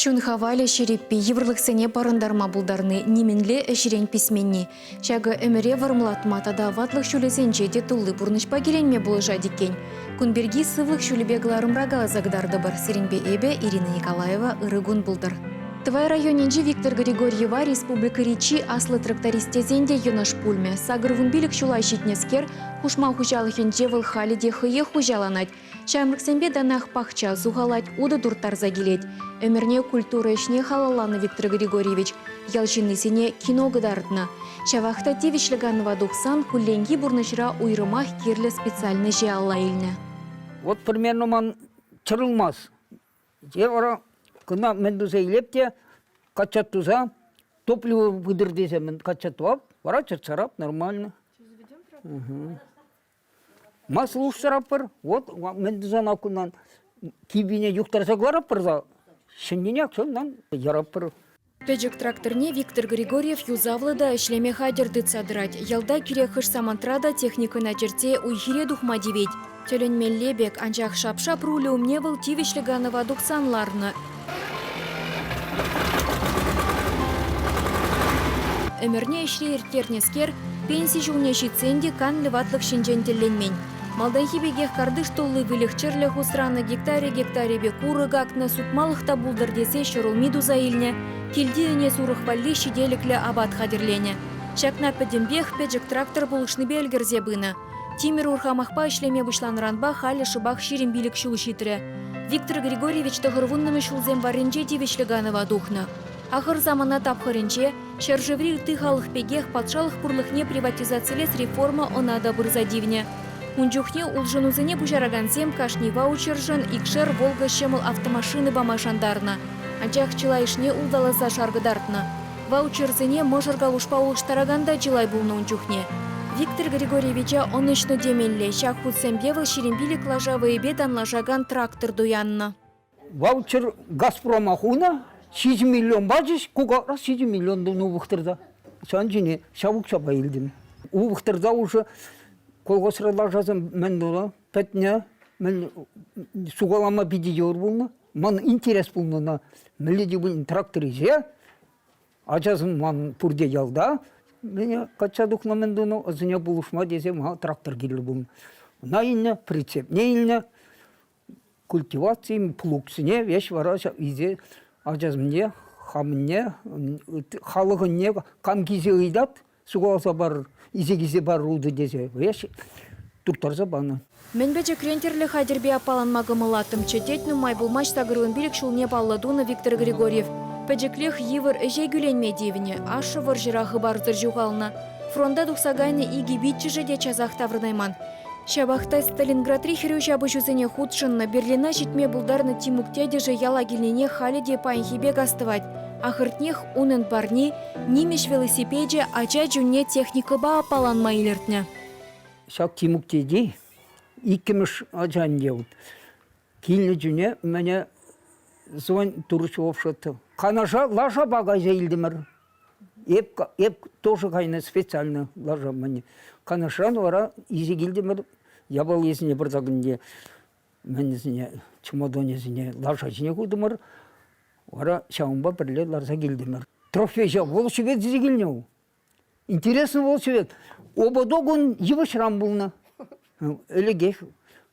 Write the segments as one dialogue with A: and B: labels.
A: Чун хавалӗ ҫирӗппи, йывӑрлӑхсене парӑнтарма пултарни, нимӗнле ӗҫрен писменни. Ҫакӑ ӗмӗре вӑрӑмлатма тата ватлӑх ҫулӗсенче те тулли пурнӑҫпа киленме пулӑшать иккен. Кун пирки сывлӑх ҫулӗпе кӑларӑмра каласа кӑтартӑпӑр. Сирӗнпе эпӗ, Ирина Николаева, ырӑ кун пултӑр. Тӑвай районӗнчи Виктор Григорьева республикӑри чи аслӑ тракторист тесен те йӑнӑш пулмӗ. 85 ҫула ҫитнӗскер хушма хуҫалӑхӗнче вӑл халӗ те хӑех хуҫаланать. Ҫамрӑксемпе танах пахча сухалать, утӑ турттарса килет. Ӗмӗрне культура ӗҫне халалланӑ Виктор Григорьевич ял ҫыннисене кино кӑтартнӑ. Ҫавах та тивӗҫлӗ канӑва тухсан кулленхи пурнӑҫра уйрӑмах кирлӗ специальноҫе алла илнӗ.
B: Вот примерно ман чӑрӑлмас. Е вара кӑна мӗн туса илеп те качча туса топливо пытӑр тесе мӗн качча тӑвап, вара чӑтсарап нормально. Угу. Ма слушсӑраппӑр, вот мӗн тусан аккунан киввине юхтарса кӑлараппӑр та ҫӗннине аксан яраппӑр.
A: Пӗчӗк тракторне Виктор Григорьев юсавлӑ та ӗҫлеме хатӗр тытса тӑрать. Ялта кирек хӑш самантра та техникӑна чӗртсе уй-хире тухма тивет. Тӗлӗнмелле пек, анчах шап-шап рулӗ умне вӑл тивӗҫлӗ канӑва тухсан ларнӑ. Ӗмӗрне ӗҫре ирттернӗскер пенси ҫулне ҫитсен те канлӗ ватлӑх ҫинчен тӗлленмен. Малтанхи пекех картиш тулли выльӑх-чӗрлӗх усранӑ, гектарӗ-гектарӗпе курӑк акнӑ, сутмалӑх та пултӑр тесе ҫӗрулми туса илнӗ, килти ӗне-сурӑх валли ҫителӗклӗ апат хатӗрленӗ. Ҫакна пӗтӗмпех пӗчӗк трактор пулӑшнипе ӗлкӗрсе пынӑ. Тимӗр урхамахпа ӗҫлеме пуҫланӑранпа халӗ шӑпах 25 ҫул ҫитрӗ. Виктор Григорьевич тӑхӑрвуннӑмӗш ҫулсем варринче тивӗҫлӗ канӑва тухнӑ. Ахӑр самана тапхӑрӗнче ҫӗршыври ытти халӑх пекех патшалӑх пурлӑхне приватизацилес реформа ӑна та пырса тивнӗ. Ун чухне улшӑнусене пуҫаракансем кашни ваучершӑн икшер «Волга» ҫӑмӑл автомашина пама шантарнӑ. Анчах чылайӑшне улталаса шар кӑтартнӑ. Ваучерсене мӑшӑр калушпа улӑштаракан та чылай пулнӑ ун чухне. Виктор Григорьевича ӑнӑҫнӑ темелле, ҫак хутсемпе вӑл 25 лаша вӑйӗпе танлашакан трактор туяннӑ.
B: Ваучер «Газпрома» хунӑ, 7 миллион пачӗҫ, ку как раз 7 миллион тунӑ упӑхтӑрта. Ҫавӑн ҫине ҫав укҫапа илтӗм. Упӑхтӑрта уже колхозра лашасем мӗн тунӑ, пӗтнӗ, мӗн сухалама питӗ йывӑр пулнӑ. Ман интерес пулнӑ ӑна мӗнле те пулин трактор илсе, ачасем ман пурте ялта, меня качча тухнӑ мӗн тунӑ, ӑсене пулӑшма тесе мана трактор кирлӗ пулнӑ. Ӑна илнӗ, прицепне илнӗ, культиваци плугсене веҫ вара илсе ачасемне, хамӑнне, халӑхӑнне кам килсе ыйтать, сухаласа пар, илсе килсе пар утӑ тесе веҫ турттарса панӑ.
A: Мӗн пӗчӗкрен тӗрлӗ хатӗрпе аппаланма кӑмӑллаттӑмччӗ, тет нумай пулмасть 85 ҫулне паллӑ тунӑ Виктор Григорьев. Пӗчӗклех йывӑр ӗҫе кӳленме тивнӗ, ашшӗ вӑрҫӑра хыпарсӑр ҫухалнӑ. Фронта тухса кайнӑ икӗ пиччӗшӗ те часах таврӑнайман. Ҫапах та Сталинградри хӗрӳ ҫапӑҫусене хутшӑннӑ, Берлина ҫитме пултарнӑ Тимук тетӗшӗ яла килнине халӗ те паянхи пек астӑвать. Ахӑртнех, унӑн парни, нимӗҫ велосипечӗ ача чунне техникӑпа аппаланма илӗртнӗ.
B: Ҫак Тимук тете иккӗмӗш ача ӗнтӗ вӑл. Килнӗ чуне мӗне звон турӑҫ вовшӑт. Канаша лашапа кайса илтӗмӗр. Эп, эп тоже кайнӑ специально лаша мӗне. Канашран вара илсе килтӗмӗр япалисене пырса кӗнде мӗнӗсене, чемоданӗсене лаша ҫине хутӑмӑр. Вара ҫавӑнпа пӗрле ларса килтӗмӗр. Трофей ҫав велосипед илсе килнӗ. Интересный велосипед. Ободок ун йывӑҫран пулнӑ. Ӗлӗкех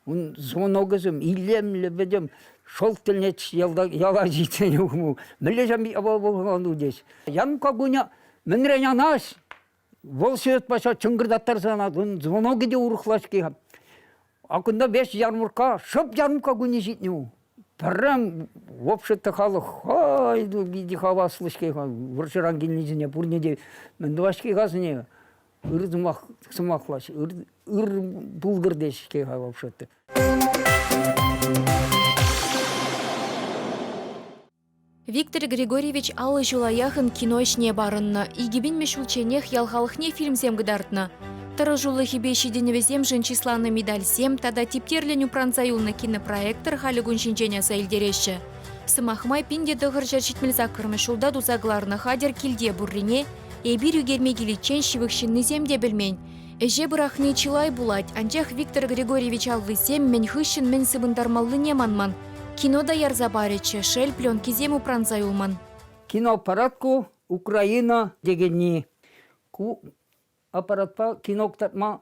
B: ун звонокӗсем илемлӗ пӗтӗм шӑлт тӗлне ялта яла ҫитсен мӗнле ҫам япала теҫ. Янка куня мӗнрен анас? Велосипед паша чӑнкӑртаттарса анать, ун звонокӗ те урӑхла-ҫке. А кунта веҫ ярмӑркка, шӑп ярмӑркка кунӗ ҫитнӗ у. Пӗрре вообще-то халӑх хай питӗ хаваслӑ-ҫке-ха. Вӑрҫӑран килнисене пурне те мӗн тӑваҫ-ҫке-ха сене? Ыр сӑмах сӑмахлаҫ, ыр, ыр пултӑр теҫ-ҫке-ха вообще-то.
A: Виктор Григорьевич 50 ҫула яхӑн кино ӗҫне парӑннӑ. 2000-мӗш ҫулчченех ял халӑхне фильмсем кӑтартнӑ. Тӑрӑшулӑхӗпе ҫитӗнӗвӗсемшӗн чысланӑ медальсем тата типтерлӗн упранса юлнӑ кинопроектор халӗ кун ҫинчен аса илтереҫҫӗ. Сӑмах май, 1978 ҫулта туса кӑларнӑ хатӗр килте пуррине эпир ӳкерме киличчен ҫывӑх ҫыннисем те пӗлмен. Ӗҫе пӑрахни чылай пулать, анчах Виктор Григорьевич аллисем мӗн хыҫҫӑн мӗн сыпӑнтармаллине манман. Кино та ярса парӗччӗ, шел, пленкисем упранса юлман.
B: Киноаппарат ку Украина текенни. Ку аппаратпа кино кӑтартма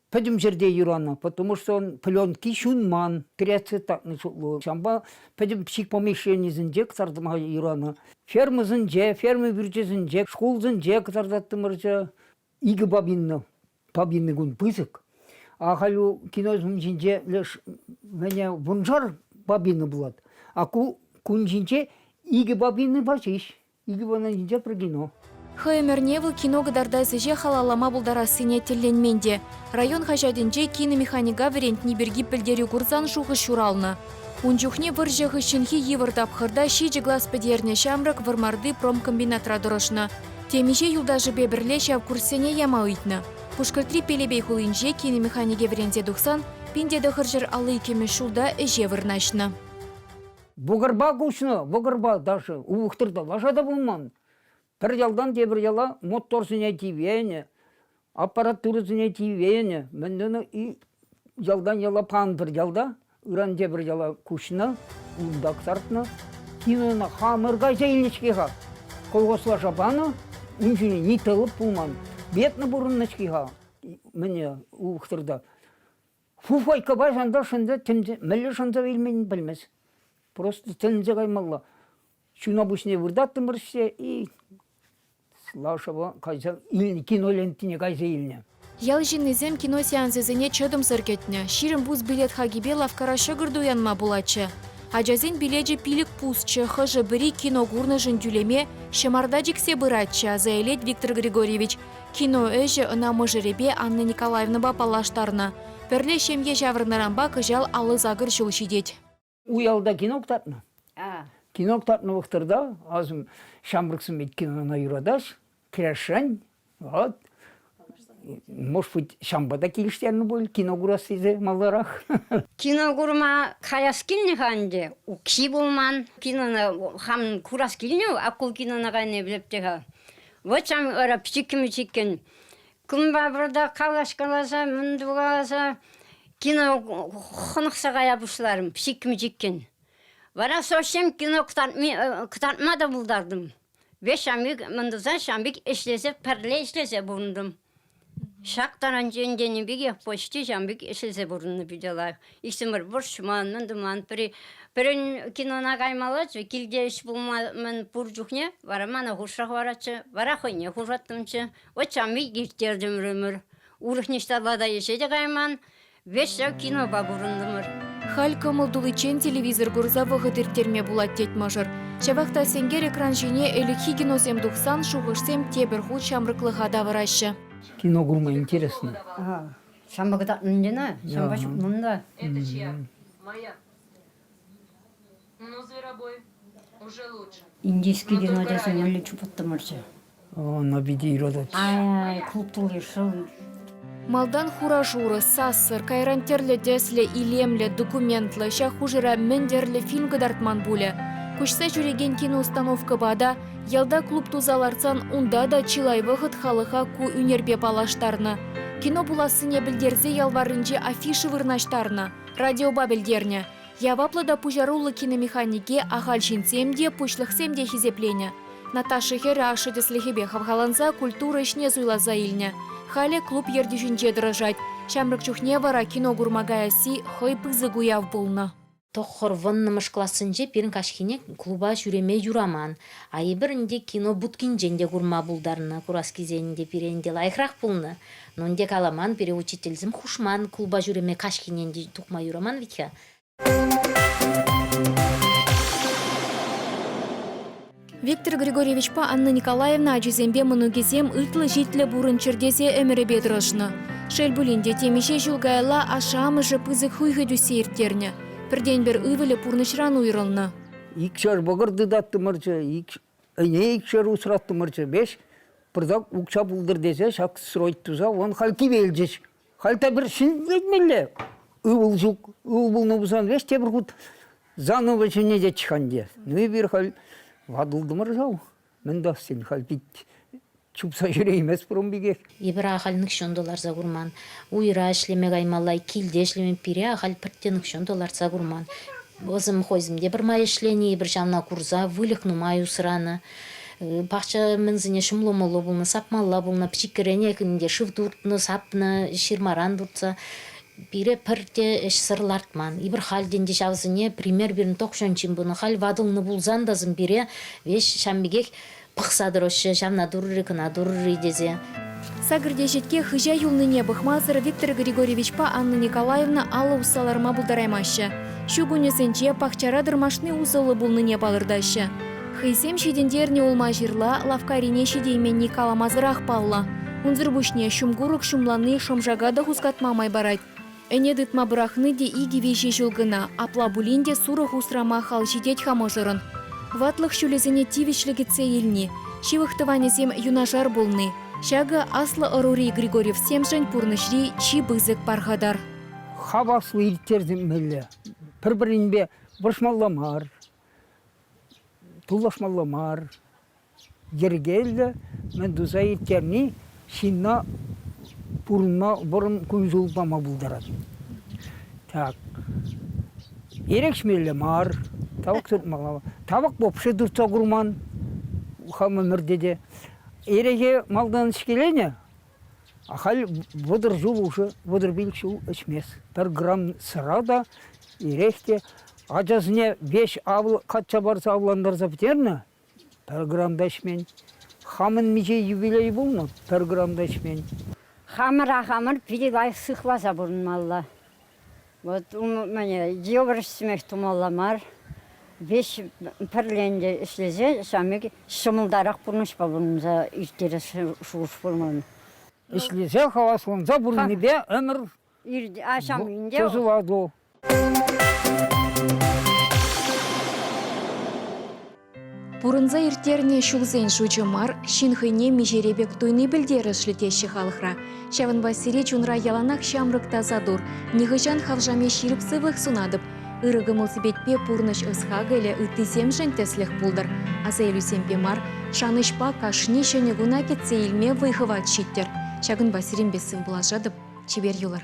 B: пӗтӗм ҫӗрте юранӑ, потому что он пленки ҫунман, креатив татнӑ шутлӑ. Ҫавӑнпа пӗтӗм псих помещенисенче кӑтартма юранӑ. Фермӑсенче, ферма пӳрчӗсенче, шкулсенче кӑтартаттӑмӑрччӗ. Икӗ бабиннӑ. Бабинный кун пысӑк. А халь кино ҫинче леш мӗне вуншар бабина пулать. А ку кун ҫинче икӗ бабина ҫеҫ. Икӗ ҫинче пӗр кино.
A: Хӑй ӗмӗрне вӑл кино кӑтартас ӗҫе халаллама пултарассине тӗлленмен те. Район хаҫатӗнче киномеханика вӗрентни пирки пӗлтерӳ курсан шухӑш ҫуралнӑ. Ун чухне вӑрҫӑ хыҫҫӑнхи йывӑр тапхӑрта ҫичӗ класс пӗтернӗ ҫамрӑк Вӑрмарти промкомбинатра тӑрӑшнӑ. Темиҫе юлташӗпе пӗрле ҫав курссене яма ыйтнӑ. Пушкӑртри Пелепей хулинче киномеханике вӗренсе тухсан 1952 ҫулта ӗҫе вырнаҫнӑ.
B: Вӑкӑрпа куҫнӑ, вӑкӑрпа даже улӑхтӑрта лаша та пулман. Пӗр ялтан тепӗр яла моторсене тивенӗ, аппаратурӑсене тивенӗ. Мӗн тунӑ и ялтан яла пан пӗр ялта, ыран тепӗр яла куҫнӑ, унта кӑтартнӑ. Кинона хамӑр кайса илнӗ-ҫке-ха. Колхоз лаша панӑ, ун ҫине ни тӑлӑп пулман. Бедно пурӑннӑ-ҫке-ха мӗне улӑхтӑрта. Фуфайкӑпа шанса шӑнса тӗнче мӗнле шӑнса вилмен пӗлмес. Просто тӗлӗнсе каймалла. Ҫуна пуҫне выртаттӑмӑр-ҫке и лашапа кайса илнӗ, кино лентине кайса илнӗ.
A: Ял ҫыннисем кино сеансӗсене чӑтӑмсӑр кӗтнӗ. 20 пус билет хакӗпе лавккара ҫӑкӑр туянма пулатчӗ. Ачасен билечӗ 5 пусчӗ, хӑшӗ-пӗри кино курнӑшӑн тӳлеме ҫӑмарта чиксе пыратчӗ, аса илет Виктор Григорьевич. Кино ӗҫӗ ӑна мӑшӑрӗпе Анна Николаевнӑпа паллаштарнӑ. Пӗрле ҫемье ҫаврӑннӑранпа кӑҫал 58 ҫул ҫитет.
B: Уялта кино кӑтартнӑ. Кино кӑтартнӑ вӑхӑтра асӑм ҫамрӑксем ведь кинона юратаҫ, кӗрешен. Вот. Может быть, ҫампа та килӗштернӗ пуль кино курас тесе маларах.
C: Кино курма каяс килнӗ-ха ӗнтӗ. Укҫи пулман. Кинона хам курас килнӗ, а ку кинона кайни пӗлеп те-ха. Вӑт ҫам ара пӗчӗккӗн-пӗчӗккӗн кунпа пӑртак калаҫкаласа, мӗн тукаласа кино хӑнӑхса кая пуҫларӑм пӗчӗккӗн-пӗчӗккӗн. Вара совсем кино кӑтартма та пултартӑм. Веҫ ҫам пек мӗн туса ҫам пек ӗҫлесе, пӗрле ӗҫлесе пурӑнтӑм. Ҫак таранччен тенӗ пекех почти ҫавӑн пек ӗҫлесе пурӑннӑ питӗ лайӑх. Иксӗмӗр вӑрҫман, мӗн туман. Пӗри пӗрин кинона каймаллаччӗ, килте ӗҫ пулма мӗн пур чухне вара мана хушса хӑваратчӗ, вара хӑйне хушаттӑмччӗ. Вӑт ҫавӑн пек ирттертӗмӗр ӗмӗр. Урӑх ниҫталла та ӗҫе те кайман, веҫ ҫав кинопа пурӑнтӑмӑр.
A: Халь кӑмӑл туличчен телевизор курса вӑхӑт ирттерме пулать тет мӑшӑр. Ҫавах та сенкер экран ҫине ӗлӗкхи киносем тухсан шухӑшсем тепӗр хут ҫамрӑклӑха тавӑраҫҫӗ.
B: Кино курма интересно.
C: Ҫампа кӑтартнӑ ҫампа чупнӑ та.
D: Это чья? Моя. Ну, зверобой, уже лучше.
C: Индийский кино тесе мӗнле чупаттӑмӑрччӗ.
B: Ӑна питӗ юратать.
C: Ай, клуб тулли шыв.
A: Малтан хура-шурӑ, сассӑр, кайран тӗрлӗ тӗслӗ, илемлӗ, документлӑ, ҫак хушӑра мӗн тӗрлӗ фильм кӑтартман пулӗ. Куҫса ҫӳрекен киноустановкӑпа та, ялта клуб туса лартсан унта та чылай вӑхӑт халӑха ку ӳнерпе паллаштарнӑ. Кино пулассине пӗлтерсе ял варринче афиша вырнаҫтарнӑ, радиопа пӗлтернӗ. Яваплӑ та пуҫаруллӑ киномеханике ахаль ҫынсем те, пуҫлӑхсем те хисепленӗ. Наташа хӗрӗ ашшӗ тӗслӗхӗпе хавхаланса культура ӗҫне суйласа илнӗ. Халӗ клуб ертӳҫинче тӑрӑшать. Ҫамрӑк чухне вара кино курма каясси хӑй пысӑк уяв пулнӑ.
E: 90-мӗш классенче пирӗн каҫхине клуба ҫӳреме юраман. А эпир ӗнтӗ кино будкинчен те курма пултарнӑ. Курас килсен ӗнтӗ пире ӗнтӗ лайӑхрах пулнӑ. Ну, ӗнтӗ каламан, пире учительсем хушман клуба ҫӳреме каҫхине ӗнтӗ тухма юраман вӗт-ха.
A: Виктор Григорьевичпа Анна Николаевна ачисемпе мӑнукӗсем ытлӑ-ҫитлӗ пурӑнччӑр тесе ӗмӗрӗпе тӑрӑшнӑ. Шел пулин те, темиҫе ҫул каялла ашшӗ-амӑшӗ пысӑк хуйхӑ тӳссе ирттернӗ. Пӗртен-пӗр ывӑлӗ пурнӑҫран уйрӑлнӑ.
B: Икшер вӑкӑр тытаттӑмӑрччӗ, ӗне икшер усраттӑмӑрччӗ. Веҫ пӑртак укҫа пултӑр тесе ҫак строить туса вон халь кивелчӗҫ. Халь та пӗр ҫӗнетмелле. Ывӑл ҫук. Ывӑл пулнӑ пулсан веҫ тепӗр хут заново ҫӗнететчӗ-ха ӗнтӗ. Ну эпир халь ватӑлтӑмӑр ҫав. Мӗн тӑвас халь пит чупса ҫӳрейместпӗр ун пекех.
E: Эпир ахаль нихҫан та ларса курман. Уйра ӗҫлеме каймалла, килте ӗҫлеме пире ахаль пӗртте нихҫан та лартса курман. Вӗсем хӑйсем те пӗрмай ӗҫленӗ, эпир ҫавна курса выльӑх нумай усранӑ. Пахча мӗнсене ҫумлӑ-мӑллӑ пулнӑ, сапмалла пулнӑ, пӗчӗккӗренех ӗнтӗ шыв туртнӑ, сапнӑ, ҫырмаран туртса. Пире пӗрте ӗҫсӗр лартман. Эпир халь те ӗнтӗ ҫавсене пример пирӗн тохҫан ҫын пынӑ. Халь ватӑлнӑ пулсан та пире веҫ ҫавӑн пекех пӑхса тӑраҫҫӗ, ҫавна турри, кӑна турри тесе.
A: Сакӑр теҫетке хыҫа юлнине пӑхмасӑр Виктор Григорьевичпа Анна Николаевна алӑ усса ларма пултараймаҫҫӗ. Ҫу кунӗсенче пахчара тӑрмашни усӑллӑ пулнине палӑртаҫҫӗ. Хӑйсем ҫитӗнтернӗ улма-ҫырла лавккарине ҫитейменни каламасӑрах паллӑ. Унсӑр пуҫне ҫумкурӑк ҫумлани шӑмшака та хускатма май парать. Ӗне тытма пӑрахни те икӗ-виҫӗ ҫул кӑна, апла пулин те сурӑх усрама хал ҫитет-ха мӑшӑрӑн. Ватлӑх ҫулӗсене тивӗҫлӗ кӗтсе илни, ҫывӑх тӑванӗсем юнашар пулни – ҫакӑ аслӑ ӑрури Григорьевсемшӗн пурнӑҫри чи пысӑк пархатар.
B: Хаваслӑ ирттермелле, пӗр-пӗринпе вӑрҫмалла мар, туллашмалла мар. Йӗркеллӗ мӗн туса ирттерни ҫынна пурӑнма вӑрӑм кун-ҫул пама пултарать. Так. Эрех ӗҫмелле мар, тавӑк туртмалла мар. Тавӑк вообще туртса курман хам ӗмӗрте те. Эрехе малтан ӗҫкеленӗ, а халь 30 ҫул уже, 35 ҫул ӗҫмест. Пӗр грамм сӑра та, эрех те. Ачасене веҫ качча парса авлантарса пӗтернӗ, пӗр грамм та ӗҫмен. Хамӑн миҫе юбилей пулнӑ, пӗр грамм та ӗҫмен.
C: Хамӑра хамӑр питӗ лайӑх сыхласа пурӑнмалла. Вот мӗне йывӑр ӗҫсемех тумалла мар. Веҫ пӗрле ӗҫлесе ҫав пек ҫӑмӑлтарах пурнӑҫпа пурӑнса ирттерес шухӑш пур ман.
B: Ӗҫлесе хавасланса пурӑннипе ӗмӗр тӑсӑлату.
A: Пурӑнса ирттернӗ ҫулсен шучӗ мар, ҫын хӑйне миҫере пек туйни пӗлтерӗшлӗ теҫҫӗ халӑхра. Ҫавӑнпа сире чунра яланах ҫамрӑк таса тур, нихӑҫан хавшами ҫирӗп сывлӑх сунатӑп. Ырӑ кӑмӑл-сипетпе пурнӑҫ ӑс-хакӑлӗ ыттисемшӗн тӗслӗх пултӑр. Асаилӳсемпе мар, шанӑҫпа кашни ҫӗнӗ куна кӗтсе илме вӑй-хӑват ҫиттӗр. Ҫакӑнпа сирӗнпе сывпуллашатӑп. Чипер юлӑр.